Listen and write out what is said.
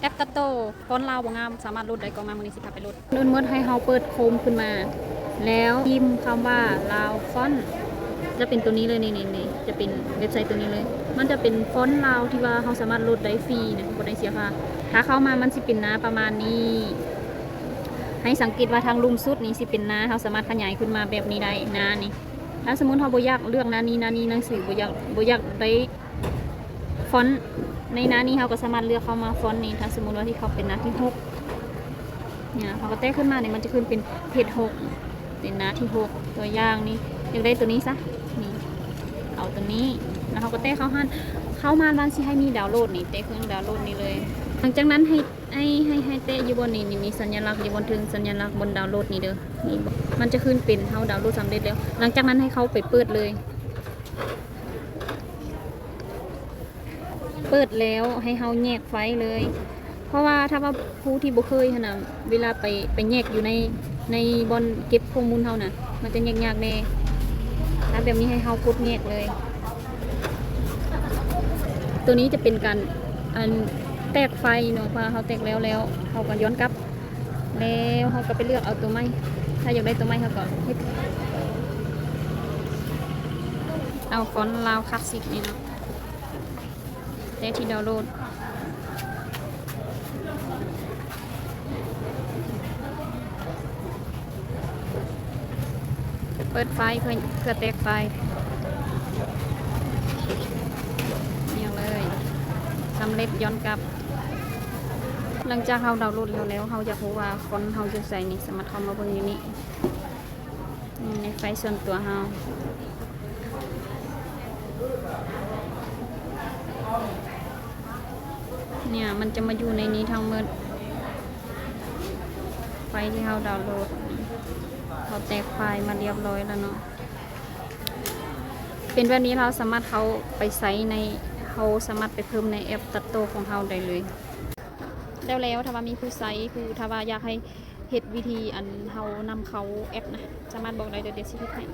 ແອັບຕັດຕໍ່ຟອນລາວບໍ່ງາມ ສາມາດໂຫຼດໄດ້ກໍງາມ. ມື້ນີ້ຊິພາໄປໂຫຼດ. ເລີ່ມໝົດໃຫ້ເຮົາເປີດໂຄມຂຶ້ນມາ ແລ້ວພິມຄຳວ່າ Lao Font ຈະເປັນໂຕນີ້ເລີຍ. ນີ້ໆ ຈະເປັນເວັບໄຊໂຕນີ້ເລີຍ. ມັນຈະເປັນຟອນລາວທີ່ວ່າເຮົາສາມາດໂຫຼດໄດ້ຟຣີນະ ບໍ່ໄດ້ເສຍຄ່າ. ຖ້າເຂົ້າມາມັນຊິເປັນໜ້າປະມານນີ້. ໃຫ້ສັງເກດວ່າທາງລຸ່ມສຸດນີ້ຊິເປັນໜ້າ ເຮົາສາມາດຂະຫຍາຍຂຶ້ນມາແບບນີ້ໄດ້ ໜ້ານີ້. ຖ້າສົມມຸດເຮົາບໍ່ຢາກເລືອກໜ້ານີ້ ໜ້ານີ້ ໜັງສືບໍ່ຢາກ ບໍ່ຢາກໄດ້ຟອນໃນໜ້ານີ້ ເຮົາກໍສາມາດເລືອກເຂົ້າມາຟອນນີ້. ຖ້າສົມມຸດວ່າທີ່ເຂົາເປັນໜ້າທີຫົກ ເຮົາກໍແຕະຂຶ້ນມານີ້ ມັນຈະຂຶ້ນເປັນເພຈຫົກ ເປັນໜ້າທີຫົກ. ຕົວຢ່າງນີ້ ຢາກໄດ້ໂຕນີ້ຊະ ນີ້ ເອົາໂຕນີ້ ແລ້ວເຮົາກໍແຕະເຂົ້າຫັ້ນ. ເຂົ້າມາມັນຊິໃຫ້ມີດາວໂຫຼດນີ້ ແຕະເຄື່ອງດາວໂຫຼດນີ້ເລີຍ. ຫຼັງຈາກນັ້ນໃຫ້ ໃຫ້ ໃຫ້ ໃຫ້ແຕະຢູ່ບ່ອນນີ້ ນີ້ ມີສັນຍາລັກຢູ່ບ່ອນເທິງ ສັນຍາລັກບ່ອນດາວໂຫຼດນີ້ເດີ. ນີ້ ມັນຈະຂຶ້ນເປັນເຮົາດາວໂຫຼດສຳເລັດແລ້ວ. ຫຼັງຈາກນັ້ນໃຫ້ເຂົ້າໄປເປີດເລີຍ. ເປີດແລ້ວໃຫ້ເຮົາແຍກໄຟລ໌ເລີຍ ເພາະວ່າຖ້າວ່າຜູ້ທີ່ບໍ່ເຄີຍຫັ້ນນະ ເວລາໄປ ໄປແຍກຢູ່ໃນ ໃນບ່ອນເກັບຂໍ້ມູນເຮົານະ ມັນຈະແຍກຍາກແດ່. ຖ້າແບບນີ້ໃຫ້ເຮົາກົດແຍກເລີຍ. ໂຕນີ້ຈະເປັນການ ອັນ ແຕກໄຟລ໌ເນາະ ເພາະວ່າເຮົາແຕກແລ້ວແລ້ວ ເຮົາກໍຍ້ອນກັບ ແລ້ວເຮົາກໍໄປເລືອກເອົາໂຕໃໝ່. ຖ້າຢາກໄດ້ໂຕໃໝ່ເຮົາກໍເຮັດ ເອົາຟອນລາວຄລາສສິກນີ້ເນາະ ແຕ່ທີ່ດາວໂຫຼດ ເປີດໄຟລ໌ເພື່ອ ເພື່ອແຕກໄຟລ໌ ນີ້ເລີຍ ສຳເລັດ ຍ້ອນກັບ. ຫຼັງຈາກເຮົາດາວໂຫຼດແລ້ວແລ້ວ ເຮົາຢາກຮູ້ວ່າຟອນເຮົາຢູ່ໃສນີ້ ສາມາດເຂົ້າມາເບິ່ງຢູ່ນີ້ ນີ້ໃນໄຟລ໌ສ່ວນຕົວເຮົາ ເນີ້ຍ ມັນຈະມາຢູ່ໃນນີ້ທັງໝົດ ໄຟລ໌ທີ່ເຮົາດາວໂຫຼດ. ເຮົາແຕກໄຟລ໌ມາລຽບຮ້ອຍແລ້ວເນາະ ເປັນແບບນີ້ ເຮົາສາມາດເຂົ້າໄປໃຊ້ໃນ ເຮົາສາມາດໄປເພີ່ມໃນແອັບຕັດຕໍ່ຂອງເຮົາໄດ້ເລີຍ. ແລ້ວແລ້ວ ຖ້າວ່າມີຜູ້ໃຊ້ ຜູ້ ຖ້າວ່າຢາກໃຫ້ເຮັດວິທີ ອັນ ເຮົານຳເຂົ້າແອັບນະ ສາມາດບອກໄດ້ເດີ ດຽວຊິເຮັດໃຫ້.